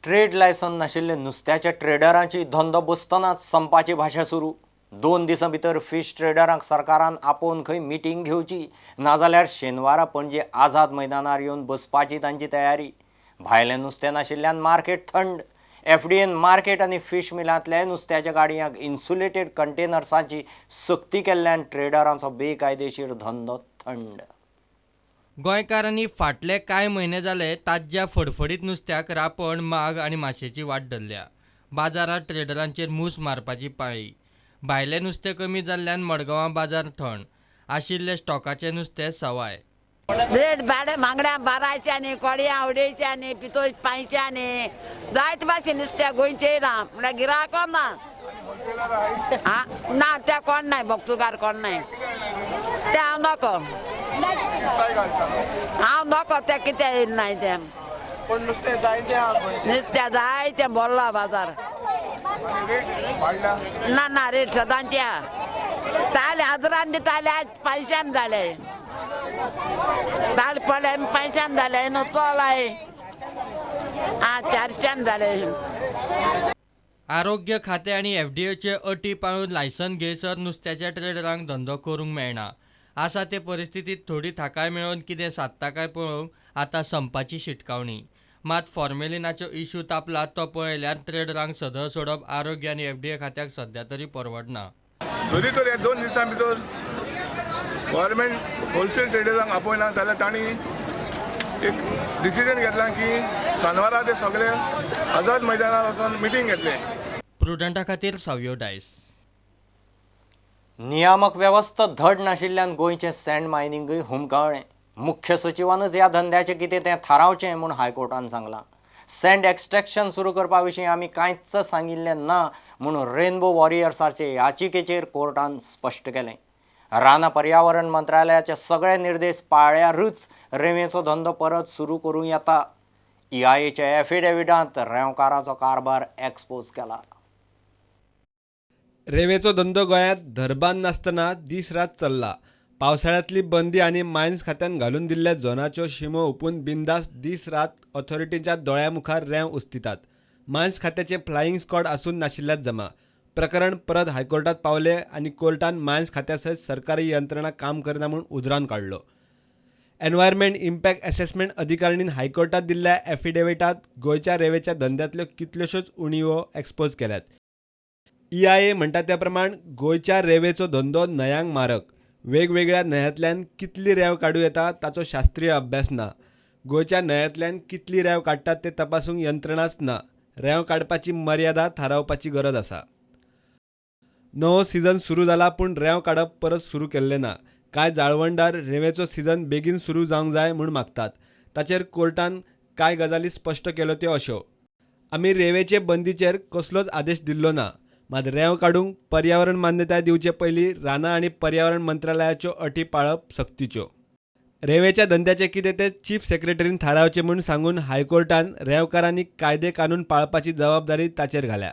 Trade license नाशिल्ले नुस्त्याच्या ट्रेडरांची धंदो बसतनाच संपाची भाशा सुरू. 2 दिसां भितर फिश ट्रेडरांक सरकारान आपोवन खंय मिटींग घेवची, नाजाल्यार शेनवारा पणजे आझाद मैदानार येवन बसपाची तांची तयारी. भायलें नुस्तें नाशिल्ल्यान मार्केट थंड. एफडीएन मार्केट आनी फिश मिलांतल्या नुस्त्याच्या गाडयांक इन्सुलेटेड कंटेनर्सांची सक्ती केल्ल्यान ट्रेडरांचो बेकायदेशीर धंदो थंड. गोंयकारांनी फाटले कांय म्हयने जाले ताज्या फडफडीत नुस्त्याक रापण, माग आनी माशेची वाट धरल्या. बाजारांत ट्रेडरांचेर मूस मारपाची पाळी. भायलें नुस्तें कमी जाल्ल्यान मडगांवां बाजार थंड. आशिल्ले स्टॉकाचें नुस्तें सवाय. रेट भाडें बांगड्या 12च्यांनी, कोडयां 2.5च्यांनी, पितोळ 5च्यांनी, जायते भाशेन नुस्त्या गोंयचें ना म्हणल्यार गिरायक ना. ना त्या कोण नाय, भक्तुकार कोण नाय, ते हांव नको, हांव नको, ते कितें येयलें नाय तें. नुस्तें नुस्त्या जायतें भरला बाजार. ना ना रेट सदांची आहा. ताले हजरान दिताले, आज 500 जाले. ताल पडले 500 जाले, न्हू चोलाय आ 400 जाले. आरोग्य खातें आनी एफडीएचे अटी पाळून लायसन घेयसर नुस्त्याच्या ट्रेडरांक धंदो करूंक मेळना. आसा ते परिस्थितींत थोडी थाकाय मेळोवन कितें सादता काय पळोवंक आतां संपाची शिटकावणी. मात फॉर्मेलिनाचो इश्यू तापला तो पळयल्यार ट्रेडरांक सदळ सोडप आरोग्य आनी एफडीए खात्याक सद्या तरी परवडना. जरी तर ह्या 2 दिसां भितर गव्हर्मेंट होलसेल ट्रेडर्सांक आपयना जाल्यार तांणी एक डिसिजन घेतला की शेनवारा ते सगळे आझाद मैदानार वचून मिटींग घेतले. प्रुडंटा खातीर सावियो डायस. नियामक वेवस्था धड नाशिल्ल्यान गोंयचें सँड मायनिंगूय हुमकळ्ळें. मुख्य सचिवानच ह्या धंद्याचें कितें तें थारावचें म्हूण हायकोर्टान सांगलां. सँड एक्स्ट्रॅक्शन सुरू करपा विशीं आमी कांयच सांगिल्लें ना म्हूण रेनबो वॉरियर्साचे याचिकेचेर कोर्टान स्पश्ट केलें. रानां पर्यावरण मंत्रालयाचे सगळे निर्देश पाळ्ळ्यारूच रेंवेचो धंदो परत सुरू करूं येता. ईआयएच्या एफिडेविटांत रेंवकाराचो कारभार एक्सपोज केला. रेंवेचो धंदो गोंयांत धरबान नासतना दीस रात चल्ला. पावसाळ्यांतली बंदी आनी मायन्स खात्यान घालून दिल्ल्या झोनाच्यो शिमो हुपून बिंदास दीस रात ऑथॉरिटीच्या दोळ्या मुखार रेंव उस्तितात. मायन्स खात्याचे फ्लायिंग स्क्वॉड आसून नाशिल्ल्यात जमा. प्रकरण परत हायकोर्टात पावले आनी कोर्टान मायन्स खात्या सयत सरकारी यंत्रणा काम करना म्हूण उजरावन काडलो. एनवायरमेंट इम्पॅक्ट एसेसमेंट अधिकारणीन हायकोर्टात दिल्ल्या एफिडेविटात गोंयच्या रेंवेच्या धंद्यांतल्यो कितल्योश्योच उणिवो एक्सपोज केल्यात. ईआयए म्हणटा त्या प्रमाण गोंयच्या रेंवेचो धंदो न्हंयांक मारक. वेगवेगळ्या न्हंयांतल्यान कितली रेंव काडूं येता ताचो शास्त्रीय अभ्यास ना. गोंयच्या न्हंयांतल्यान कितली रेंव काडटात ते तपासूंक यंत्रणाच ना. रेंव काडपाची मर्यादा थारावपाची गरज आसा. नवो सिजन सुरू जाला पूण रेंव काडप परत सुरू केल्लें ना. कांय जाळवणदार रेंवेचो सिजन बेगीन सुरू जावंक जाय म्हूण मागतात. ताचेर कोर्टान कांय गजाली स्पश्ट केल्यो त्यो अश्यो. आमी रेंवेचे बंदीचेर कसलोच आदेश दिल्लो ना. मात रेंव काडूंक पर्यावरण मान्यताय दिवचे पयलीं रानां आनी पर्यावरण मंत्रालयाच्यो अटी पाळप सक्तीच्यो. रेंवेच्या धंद्याचें कितें तें चीफ सेक्रेटरीन थारावचें म्हूण सांगून हायकोर्टान रेंवकारांनी कायदे कानून पाळपाची जबाबदारी ताचेर घाल्या.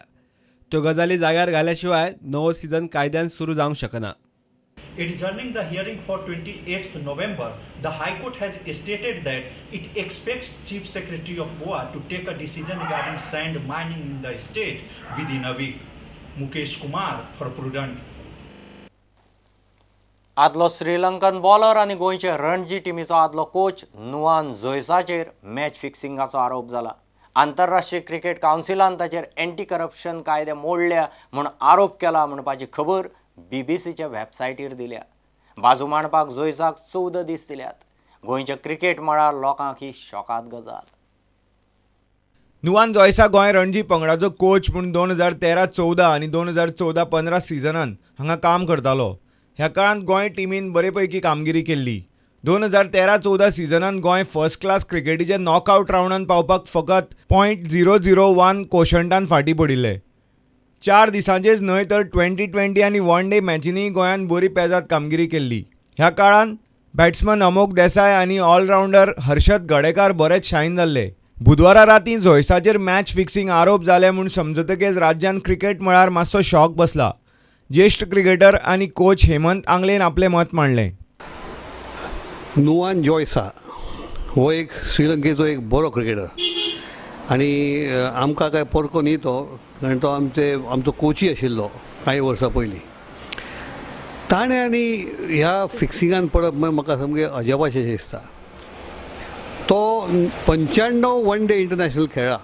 त्यो गजाली जाग्यार घाल्या शिवाय नवो सिजन कायद्यान सुरू जावंक शकना. Adjourning the hearing for 28th November, the High Court has stated that it expects Chief Secretary of Goa to take a decision regarding sand mining in the state within a week. Mukesh Kumar for Prudent. आदलो Sri Lankan bowler आनी गोंयचे रणजी टिमीचो आदलो coach Nuwan जोयसाचेर match फिक्सिंगाचो आरोप जाला. आंतरराष्ट्रीय cricket कावन्सिलान ताचेर anti corruption कायदे मोडल्या म्हूण आरोप केला म्हणपाची खबर बीबीसीच्या वेबसायटीर दिल्या. बाजू मांडपाक जोयसाक 14 दीस दिल्यात. गोंयच्या क्रिकेट मळार लोकांक ही शॉकाद गजाल. नुवान जोयसा गोंय रणजी पंगडाचो कोच म्हूण 2013-14 आनी 2014-15 सिजनान हांगा काम करतालो. ह्या काळांत गोंय टिमीन बरे पैकी कामगिरी केल्ली. 2013-14 सिजनान गोंय फर्स्ट क्लास क्रिकेटीच्या नॉकआउट रावंडान पावपाक फकत 0.001 कोशंटान फाटीं पडिल्ले. 4 दिसांचेच न्हय तर 2020 आनी वन डे मॅचींनी गोंयान बरी पेजाद कामगिरी केल्ली. ह्या काळांत बॅट्समन अमोक देसाय आनी ऑलरावंडर हर्षद गडेकार बरेच शायन जाल्ले. बुधवारा रातीं जोयसाचेर मॅच फिक्सिंग आरोप जाले म्हूण समजतकीच राज्यान क्रिकेट मळार मातसो शॉक बसला. ज्येश्ठ क्रिकेटर आनी कोच हेमंत आंगलेन आपलें मत मांडलें. नुवान जोयसा हो एक श्रीलंकेचो एक बरो क्रिकेटर आनी आमकां कांय परको न्ही तो, कारण तो आमचो कोची आशिल्लो कांय वर्सां पयलीं. ताणें आनी ह्या फिक्सिंगान पडप म्हळ्यार म्हाका सामकें अजापाचें दिसता. तो 95 वन डे इंटरनॅशनल खेळ्ळा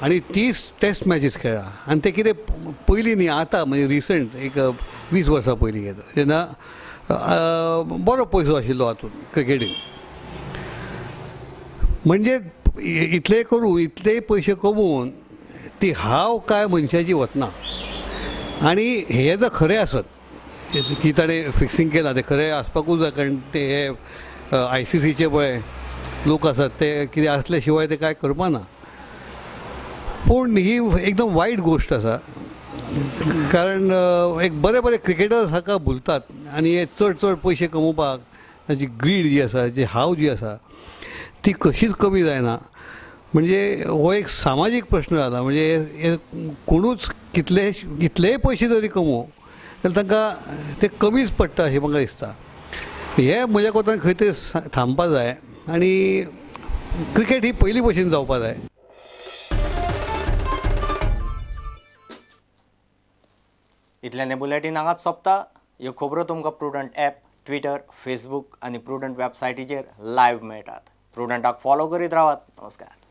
आनी 30 टेस्ट मॅचीस खेळ्ळा आनी ते कितें पयलीं न्ही, आतां म्हणजे रिसंट एक 20 वर्सां पयलीं घेता तेन्ना बरो पयसो आशिल्लो हातूंत क्रिकेटीन. म्हणजे इतलें करूं, इतलेय पयशे कमोवन ती हाव काय मनशाची वतना. आनी हें जर खरें आसत की ताणें फिक्सिंग केलां, तें खरें आसपाकूच जाय, कारण ते हे आयसीसीचे पळय लोक आसात ते कितें आसले शिवाय ते कांय करपा ना. पूण ही एकदम वायट गोश्ट आसा, कारण एक बरे बरे क्रिकेटर्स हाका भुलतात आनी हे चड चड पयशे कमोवपाक ताची ग्रीड जी आसा, जी हाव जी आसा ती कशीच कमी जायना. म्हणजे हो एक सामाजीक प्रश्न जाला. म्हणजे कोणूच कितले कितलेय पयशे जरी कमोवं जाल्यार तांकां ते कमीच पडटा अशें म्हाका दिसता. हे म्हज्या कोतान खंय तरी थांबपा जाय आनी क्रिकेट ही पयलीं भशेन जावपा जाय. इतल्यान बुलेटीन हांगाच सोंपता. ह्यो खबरो तुमकां प्रुडंट ॲप, ट्विटर, फेसबूक आनी प्रुडंट वेबसायटीचेर लायव्ह मेळटात. प्रुडंटाक फॉलो करीत रावात. नमस्कार.